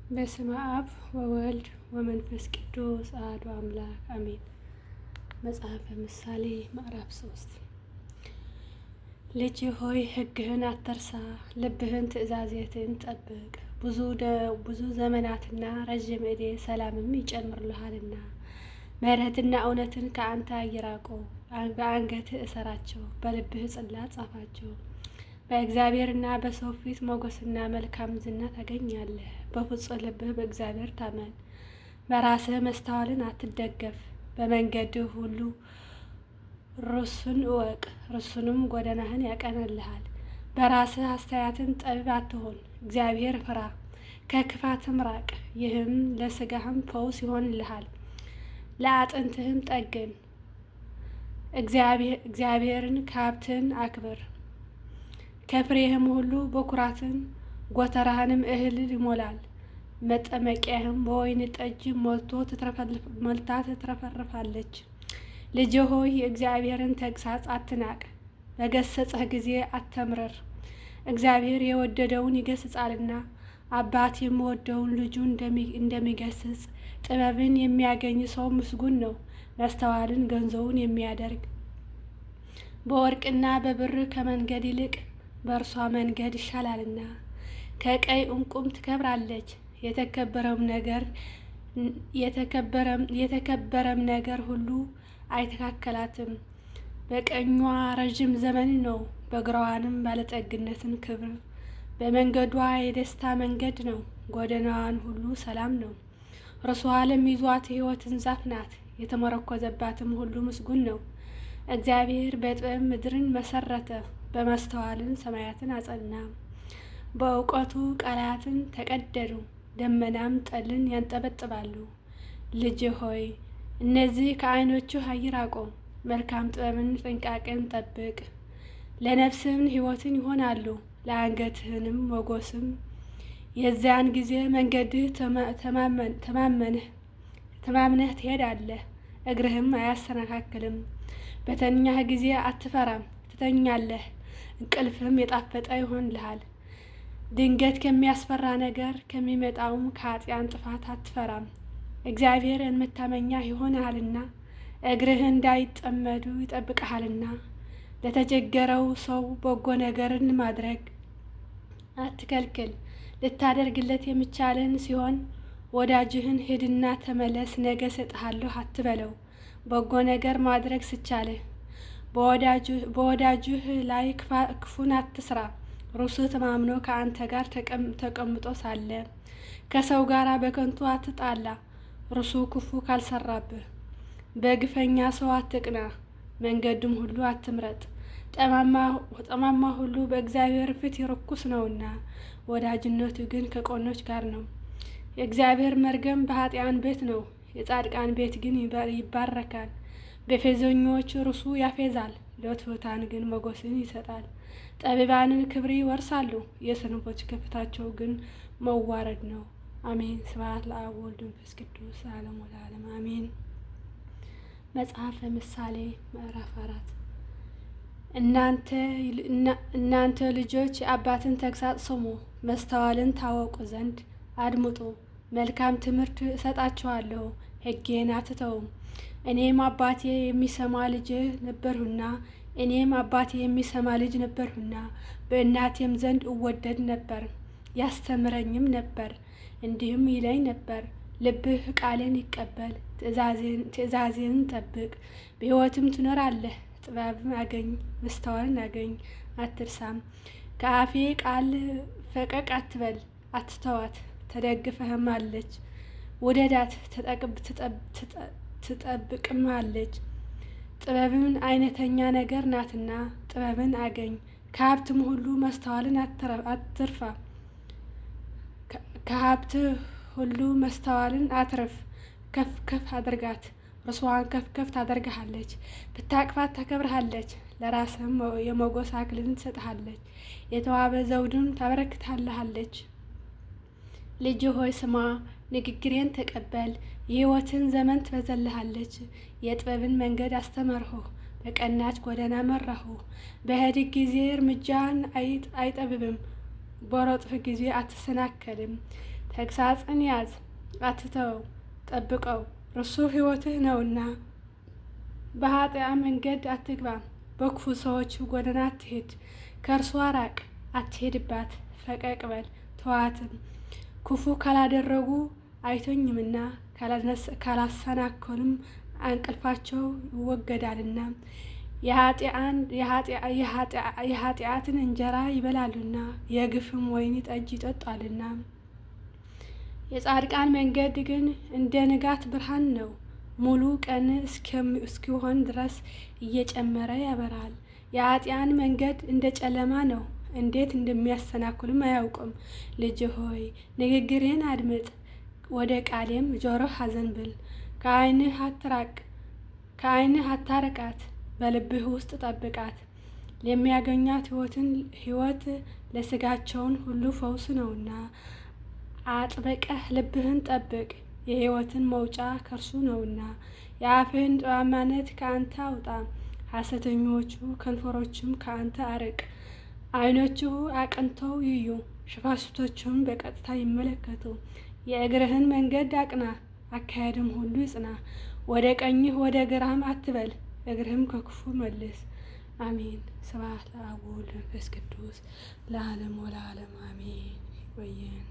በስመ አብ ወወልድ ወመንፈስ ቅዱስ አሐዱ አምላክ አሜን። መጽሐፈ ምሳሌ ምዕራፍ 3። ልጅ ሆይ ሕግህን አትርሳ፣ ልብህን ትእዛዜትን ጠብቅ። ብዙ ዘመናትና ረዥም ዕድሜ ሰላምም ይጨምርልሃልና። ምሕረትና እውነትን ከአንተ አይራቁ። በአንገትህ እሰራቸው፣ በልብህ ጽላት ጻፋቸው። በእግዚአብሔርና በሰው ፊት ሞገስና መልካም ዝና ታገኛለህ። በፍጹም ልብህ በእግዚአብሔር ታመን፣ በራስህ ማስተዋልን አትደገፍ። በመንገድህ ሁሉ ርሱን እወቅ፣ ርሱንም ጎዳናህን ያቀናልሃል። በራስህ አስተያየትን ጠቢብ አትሆን፣ እግዚአብሔር ፍራ፣ ከክፋትም ራቅ። ይህም ለስጋህም ፈውስ ይሆንልሃል፣ ለአጥንትህም ጠግን። እግዚአብሔርን ከሀብትን አክብር፣ ከፍሬህም ሁሉ በኩራትን፣ ጎተራህንም እህል ይሞላል። መጠመቂያህም በወይን ጠጅ ሞልታ ትትረፈረፋለች። ልጄ ሆይ የእግዚአብሔርን ተግሣጽ አትናቅ፣ በገሰጸህ ጊዜ አተምረር። እግዚአብሔር የወደደውን ይገስጻልና፣ አባት የሚወደውን ልጁ እንደሚገስጽ። ጥበብን የሚያገኝ ሰው ምስጉን ነው፣ ማስተዋልን ገንዘቡን የሚያደርግ። በወርቅና በብር ከመንገድ ይልቅ በእርሷ መንገድ ይሻላልና፣ ከቀይ ዕንቁም ትከብራለች። የተከበረም ነገር ሁሉ አይተካከላትም። በቀኟ ረዥም ዘመን ነው፣ በግራዋንም ባለጠግነትን ክብር። በመንገዷ የደስታ መንገድ ነው፣ ጎዳናዋን ሁሉ ሰላም ነው። እርሷ ለሚይዟት ሕይወትን ዛፍ ናት፣ የተመረኮዘባትም ሁሉ ምስጉን ነው። እግዚአብሔር በጥበብ ምድርን መሰረተ፣ በማስተዋልን ሰማያትን አጸና። በእውቀቱ ቃላትን ተቀደዱ፣ ደመናም ጠልን ያንጠበጥባሉ። ልጅ ሆይ እነዚህ ከዓይኖችህ አይራቁ፣ መልካም ጥበብን ጥንቃቄን ጠብቅ። ለነፍስህም ሕይወትን ይሆናሉ፣ ለአንገትህንም ሞገስም። የዚያን ጊዜ መንገድህ ተማምነህ ትሄዳለህ፣ እግርህም አያሰነካክልም። በተኛህ ጊዜ አትፈራም፣ ትተኛለህ፣ እንቅልፍህም የጣፈጠ ይሆንልሃል። ድንገት ከሚያስፈራ ነገር ከሚመጣውም ከኃጥኣን ጥፋት አትፈራም። እግዚአብሔርን መታመኛ ይሆንሃልና፣ እግርህ እንዳይጠመዱ ይጠብቅሃልና። ለተቸገረው ሰው በጎ ነገርን ማድረግ አትከልክል፣ ልታደርግለት የሚቻልን ሲሆን። ወዳጅህን ሂድና ተመለስ፣ ነገ እሰጥሃለሁ አትበለው፣ በጎ ነገር ማድረግ ስቻልህ። በወዳጅህ ላይ ክፉን አትስራ፣ ርሱ ተማምኖ ከአንተ ጋር ተቀምጦ ሳለ። ከሰው ጋር በከንቱ አትጣላ፣ እርሱ ክፉ ካልሰራብህ። በግፈኛ ሰው አትቅና፣ መንገድም ሁሉ አትምረጥ። ጠማማ ሁሉ በእግዚአብሔር ፊት ርኩስ ነውና፣ ወዳጅነቱ ግን ከቀኖች ጋር ነው። የእግዚአብሔር መርገም በኃጥኣን ቤት ነው፣ የጻድቃን ቤት ግን ይባረካል። በፌዘኞች እርሱ ያፌዛል፣ ለትሑታን ግን ሞገስን ይሰጣል። ጠቢባንን ክብር ይወርሳሉ፣ የሰነፎች ከፍታቸው ግን መዋረድ ነው። አሜን። ስብሐት ለአብ ወወልድ ወመንፈስ ቅዱስ ለዓለሙ ለዓለም አሜን። መጽሐፈ ምሳሌ ምዕራፍ 4። እናንተ ልጆች የአባትን ተግሣጽ ስሙ፣ ማስተዋልን ታወቁ ዘንድ አድምጡ። መልካም ትምህርት እሰጣችኋለሁ፣ ሕጌን አትተውም። እኔም አባቴ የሚሰማ ልጅ ነበርሁና እኔም አባቴ የሚሰማ ልጅ ነበርሁና፣ በእናቴም ዘንድ እወደድ ነበር፣ ያስተምረኝም ነበር። እንዲህም ይለኝ ነበር፣ ልብህ ቃሌን ይቀበል፣ ትእዛዜን ጠብቅ፣ በሕይወትም ትኖራለህ። ጥበብን አገኝ፣ ማስተዋልን አገኝ፣ አትርሳም። ከአፌ ቃል ፈቀቅ አትበል፣ አትተዋት፣ ተደግፈህማለች። ውደዳት፣ ትጠብቅማለች። ጥበብን አይነተኛ ነገር ናትና ጥበብን አገኝ፣ ከሀብትም ሁሉ ማስተዋልን አትርፋ። ከሀብት ሁሉ ማስተዋልን አትርፍ። ከፍ ከፍ አድርጋት፣ እርሷን ከፍ ከፍ ታደርግሃለች። ብታቅፋት ታከብርሃለች፣ ለራስህም የሞገስ አክሊልን ትሰጥሃለች፣ የተዋበ ዘውድም ታበረክታልሃለች። ልጅ ሆይ ስማ፣ ንግግሬን ተቀበል፣ የሕይወትን ዘመን ትበዛልሃለች። የጥበብን መንገድ አስተማርሁህ፣ በቀናች ጎዳና መራሁህ። በሄድህ ጊዜ እርምጃን አይጠብብም፣ በሮጥህ ጊዜ አትሰናከልም። ተግሣጽን ያዝ፣ አትተወው፣ ጠብቀው፣ እርሱ ሕይወትህ ነውና። በኃጥኣን መንገድ አትግባ፣ በክፉ ሰዎች ጎዳና አትሄድ። ከእርሷ ራቅ፣ አትሄድባት፣ ፈቀቅ በል ተዋትም። ክፉ ካላደረጉ አይተኙምና ካላሰናከሉም እንቅልፋቸው ይወገዳልና። የኃጢአትን እንጀራ ይበላሉና የግፍም ወይን ጠጅ ይጠጣሉና። የጻድቃን መንገድ ግን እንደ ንጋት ብርሃን ነው፣ ሙሉ ቀን እስኪሆን ድረስ እየጨመረ ያበራል። የኃጥኣን መንገድ እንደ ጨለማ ነው፣ እንዴት እንደሚያሰናክሉም አያውቁም። ልጅ ሆይ ንግግሬን አድምጥ፣ ወደ ቃሌም ጆሮህ አዘንብል። ከዓይንህ አትራቅ፣ ከዓይንህ አታርቃት፣ በልብህ ውስጥ ጠብቃት። ለሚያገኟት ሕይወት ለሥጋቸውን ሁሉ ፈውስ ነውና። አጥብቀህ ልብህን ጠብቅ፣ የሕይወትን መውጫ ከእርሱ ነውና። የአፍህን ጠማማነት ከአንተ አውጣ፣ ሐሰተኞቹ ከንፈሮችም ከአንተ አርቅ። ዓይኖችህ አቅንተው ይዩ፣ ሽፋሽፍቶችህም በቀጥታ ይመለከቱ። የእግርህን መንገድ አቅና፣ አካሄድም ሁሉ ይጽና። ወደ ቀኝህ ወደ ግራህም አትበል፣ እግርህም ከክፉ መልስ። አሜን። ስብሐት ለአብ ወወልድ ወመንፈስ ቅዱስ ለዓለም ወለዓለም አሜን። ይቆየን።